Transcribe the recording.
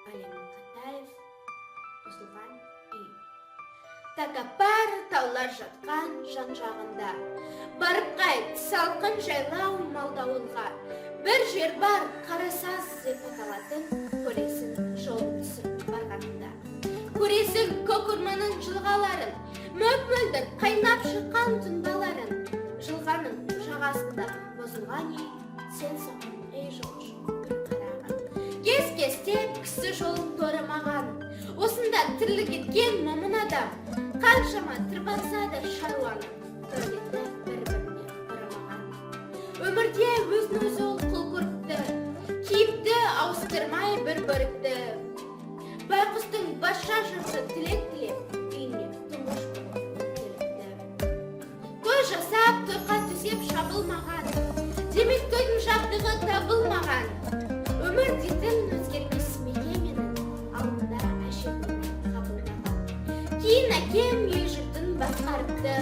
Әлем Қатаев, «Бұзылған үй». Тәкаппар таулар жатқан жан жағында. Барып қайт салқын жайлау малды ауылға. Бір жер бар, Қарасаз деп аталатын. Көресің жол түсіп барғанында. Көресің көк орманның жылғаларын, мөп мөлдір қайнап шыққан тұнбаларын. Жылғаның жағасында бұзылған үй. Сен соған, ей жолшы, бір қараған. Кез кестеп кісі жолын торамаған. Осында тірлік еткен момын адам. Қаншама тырбанса да шаруаның дәулеті бір біріне орамаған. Өмірде өзін өзі ол құл көріпті. Киіпті ауыстырмай бір бөрікті. Байқұстың барша жұрты тілек тілеп, үйіне тұңғыш болып келіпті. Той жасап, торқа төсеп шабылмаған. Демек, тойдың жабдығы табылмаған. Өмір дейтін өзгермес мекеменің алдында әжем мені қабылдаған. Кейін әкем ел жұртын басқарыпты.